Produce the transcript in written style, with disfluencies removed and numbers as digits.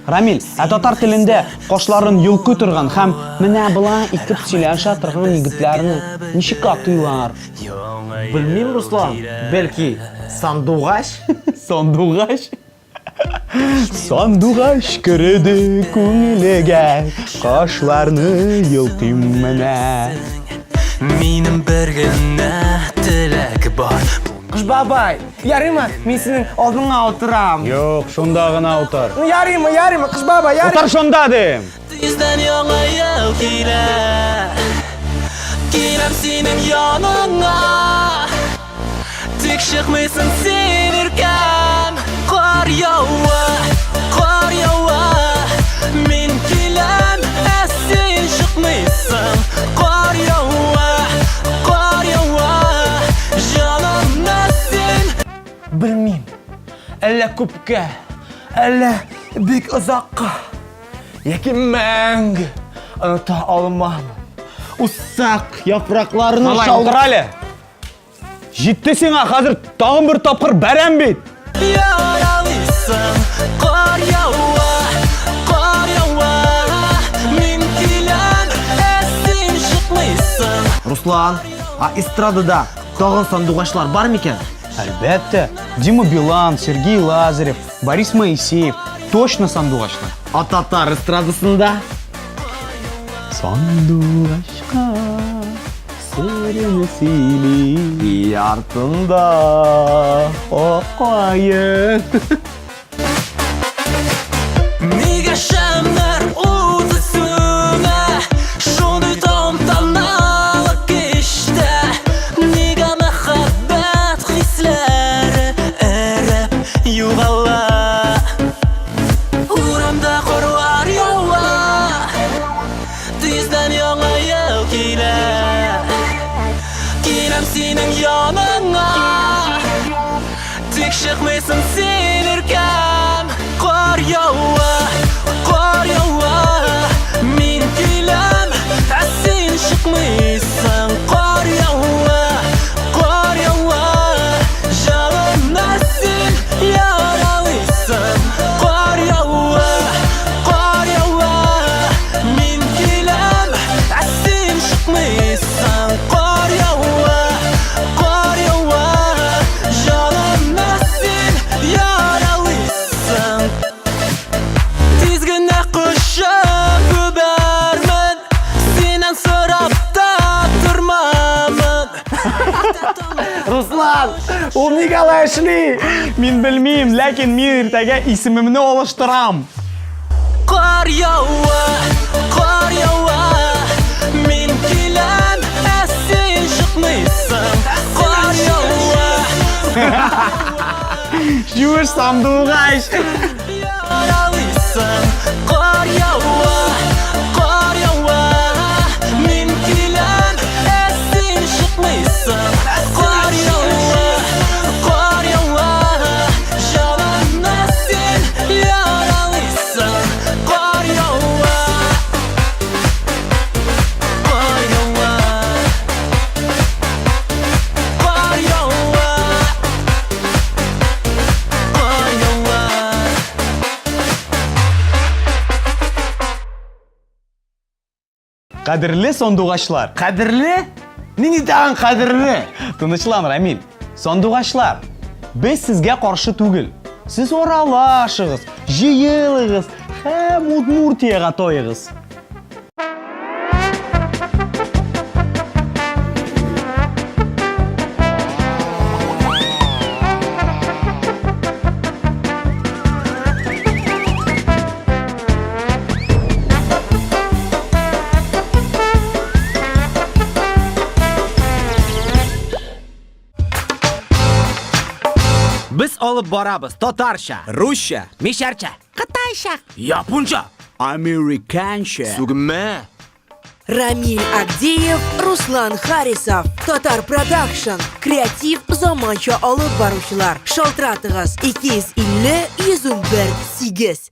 Рамил, ә татар телендә кашларын йолкый торган һәм менә болай итеп сөйләшә торган егетләрне ничек атыйлар? Белмим, Руслан, бәлки, сандугач? Сандугач? Сандугач керде күңелегә, кашларны йолкыйм менә. Минем бер генә теләк бар. Кыш бабай, ярыймы, мин синең алдыңа утырам. Юк, шунда гына утыр. Ну ярыймы, ярыймы, Кыш бабай, ярыймы. Утыр шунда дим. Тиздән яңа ел килә. Киләм синең яныңа. Тик чыкмыйсың син иркәм. Кар ява, кар ява. Мин киләм, ә син чыкмыйсың. Кар ява, кар ява. Җанымны син Белмим. Әллә күпкә, әллә бик озакка. Яки мәңге оныта алмам. Усак яфракларының Малай, шау... утыр әле. Җитте сиңа, хәзер тагын бер тапкыр бәрәм бит. Яралыйсың, кар ява, кар ява. Мин киләм, ә син чыкмыйсың. Руслан, а эстрадада тагын сандугачлар бар микән? Әлбәттә, Дима Билан, Сергей Лазарев, Борис Моисеев точно сандугачлар. А татар эстрадасында? Сандугачка серене сөйли. Артында Акаен. Нигә шәмнәр уты сүнә Шундый тантаналы кичтә Нигә мәхәббәт хисләре эреп югала Урамда карлар ява Тиздән яңа ел килә Киләм синең яныңа Тик чыкмыйсың син иркәм Кар ява, кар ява Мин киләм, ә син чыкмыйсың Кар ява, кар ява Җанымны син яралыйсың Кар ява, кар ява Мин киләм, ә син чыкмыйсың Кар ява, кар ява Җанымны син яралыйсың Тиз генә кочып үбәрмен Синнән сорап та тормамын Руслан, ул нигә алай эшли? Мин белмим, ләкин мин иртәгә исемемне алыштырам. Кар ява, кар ява Мин киләм, ә син чыкмыйсың Кар ява Юеш сандугач. Яралыйсың Кар ява, кар ява Мин киләм, ә син чыкмыйсың Кар ява, кар ява Җанымны син яралыйсың Кар ява, кар ява Кар ява, кар ява Кадерле сандугачлар. Кадерле? Нинди тагын кадерле? Тынычлан, Рамил. Сандугачлар, без сезгә каршы түгел. Сез аралашыгыз, җыелыгыз һәм Удмуртиягә тоегыз. Без алып барабыз татарча, Русча, мишәрчә, Кытайча. японча, американча. Сүгенмә. Рамиль Агдеев, Руслан Харисов, Татар Продакшн, креатив заманча алып баручылар. Шалтыратыгыз 250 111 8.